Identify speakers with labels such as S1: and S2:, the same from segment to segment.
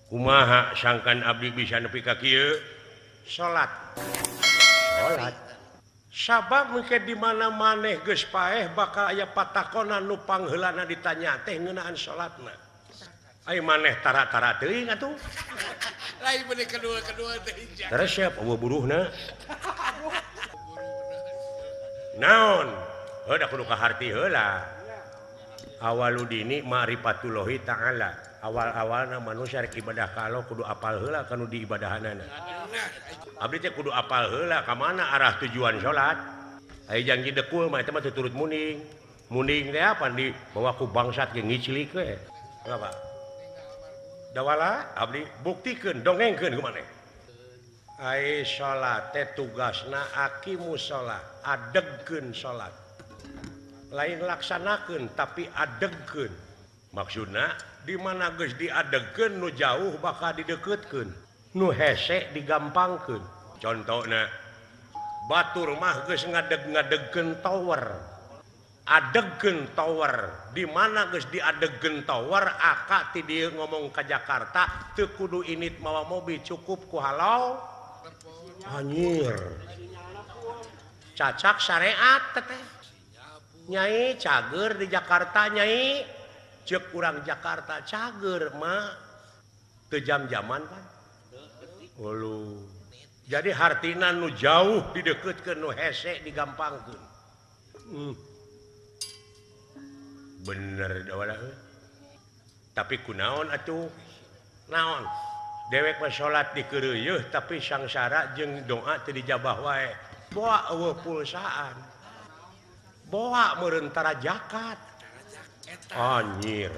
S1: Kumaha sangkan abdi bisa nepi ka kieu? Salat. Salat. Sabab mungkin di mana maneh geus paeh bakal aya patakonan nu pangheulana ditanya teh ngeunaan salatna. Ai maneh tara-tara teuing atuh.
S2: Lain bener kedua-kedua teh.
S1: Terus siap eueuh buruhna. Naon? Heuh da kudu kaharti heula. Awaludini ma'rifatullahi ta'ala. Awal-awalna manusia rek ibadah ka Allah kudu apal heula kanu diibadahanana. Abdi teh kudu apal heula ka mana arah tujuan salat. Aya janji dekul mah eta mah teu turut muning. Muning teh apa dibawa ku bangsat ge ngiclik we. Apa? Dawala abdi buktikeun dongengkeun ku maneh. Ai salat teh tugasna aqimus shalah, adegkeun salat. Lain laksanakeun tapi adegkeun. Maksudna di mana geus diadegkeun nu jauh bakal dideukeutkeun, nu hese digampangkeun. Contona batur mah geus ngadeg-ngadegkeun tower. Adegkeun tower, di mana geus diadegkeun tower aka ti dieu ngomong ka Jakarta teu kudu init mawa mobil cukup ku halau. Anjir. Cacak syariat teteh. Nyai cager di Jakarta nyai. Cek urang Jakarta cager mah teu jam-jaman kan. Ulu. Jadi hartina nu jauh dideukeutkeun nu hese digampangkeun. Bener dawala euy. Tapi kunaon atuh? Naon? Dewek mah salat dikeureuyeut tapi sangsara jeung doa teu dijabah wae. Boa eueuh pulsaan. Boa meureun tara zakat. Anjir.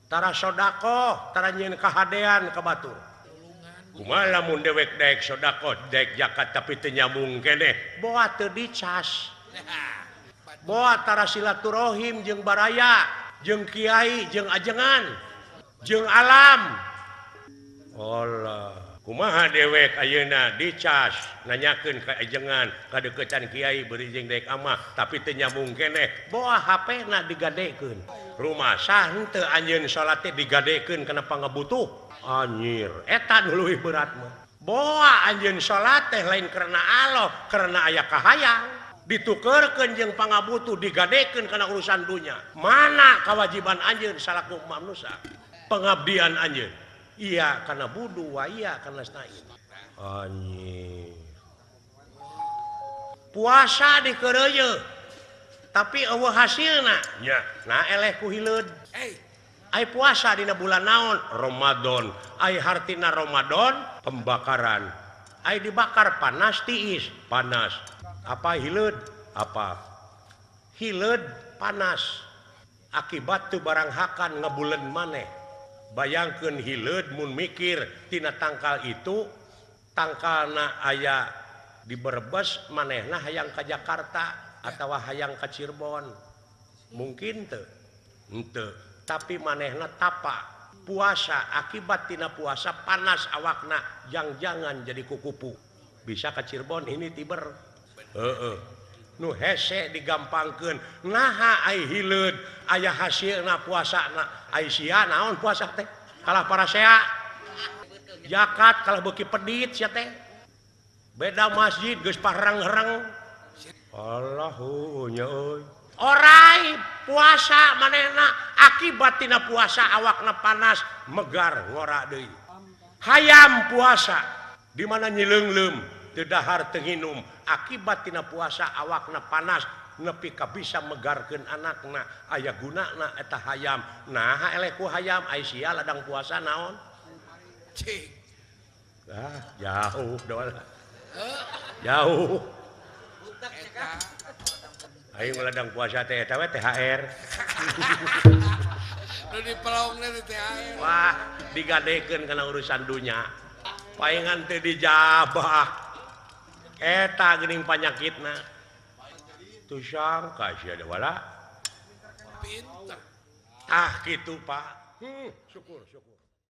S1: Tara sodakoh, tara nyieun kahadean ka batur. Kumaha lamun dewek daek sodakoh, daek zakat tapi teu nyambung keneh, boa teu dicas. Boa tara silaturahim jeung baraya, jeung kiai, jeung ajengan, jeung alam. Allah. Kumaha dewek ayeuna dicas nanyakeun ka ajengan, kadeuketan kiai beureum jeung daek amah tapi teu nyambung keneh, boa HP-na digadekeun. Rumasa henteu anjeun salat teh digadekeun kana pangabutuh. Anjir, eta nu leuwih berat mah. Boa anjeun salat teh lain karena Allah, karena aya kahayang. Ditukerkeun jeung pangabutuh digadekeun kana urusan dunya. Mana kewajiban anjeun salaku manusia? Pengabdian anjeun. Iya karena budu, wa iya karena stain. Anjir. Puasa dikeureuyeut tapi eueuh hasilna. Nya, nah eleh ku hileud. Ai puasa dina bulan naon? Ramadan. Ai hartina Ramadan pembakaran. Ai dibakar panas tiis, panas. Apa hileud? Apa? Hileud panas. Akibat teu barang hakan ngebulen maneh. Bayangkeun hileud mun mikir tina tangkal itu tangkalna aya di Brebes manehna hayang ka Jakarta atawa hayang ka Cirebon. Mungkin teu? Henteu. Tapi manehna tapa puasa akibat tina puasa panas awakna jang-jangan jadi kukupu. Bisa ka Cirebon ini tiber. Heeh. Nu hese digampangkeun. Naha ai hileud aya hasilna puasana. Ai sia naon puasa teh? Kalah parasea. Zakat kalah beuki pedit sia teh. Beda masjid geus parang-reng. Allahu nya euy. Orai puasa manehna akibat tina puasa awakna panas megar ngora deui. Hayam puasa di mana nyileungleum teu dahar teu nginum akibat tina puasa awakna panas nepi ka bisa megarkeun anakna aya gunana eta hayam. Naha eleh ku hayam ai sia ladang puasa naon?
S2: Cing.
S1: Ah, jauh dola. Jauh. Ayo ladang puasa teh eta we THR.
S2: Nu dipelongna teh THR.
S1: Wah, digadekeun kana urusan dunya. Paingan teu dijabah. Eta geuning panyakitna. Tuh sangka sia wala.
S2: Pinter.
S1: Ah kitu Pak. Syukur syukur.